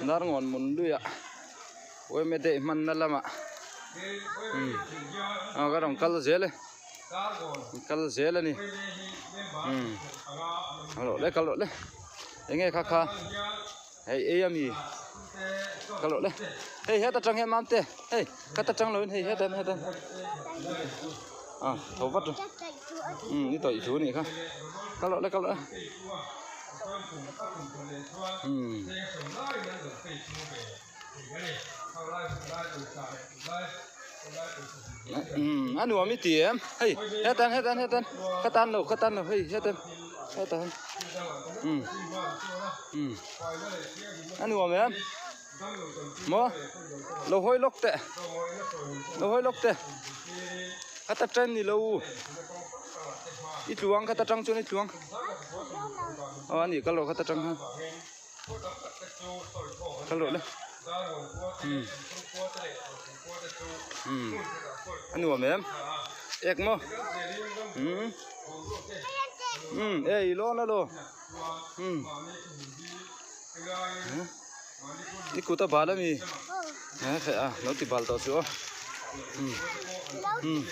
Darngawn mun luiah yma day hmanna lamah umm aw ka rawn kal zel e kal zel a ni umm kal rawh le kal rawh le eng nge kha kha hei ei ami kal rawh le hei heta tang hian mamte hei khata tang lo in hei heta heta a tho vat rawh umm i tawih thu anih kha kal rawh le kal rawh le umm. Umm a nuam i ti em hei hetan hetan hetan ka tan lo ka tan lo hei hetan hetan umm umm a nuam em maw lo hawi lawk teh lo hawi lawk teh ka ta chen ni lo i tluang ka ta tang chuan i tluang aw a nih ka lo ka ta tang khan. Kal rawh le umm umm a nuam em ek maw umm umm ei lawn a law umm i kut a bal a mi he a lo ti bal tawh chu aw umm umm.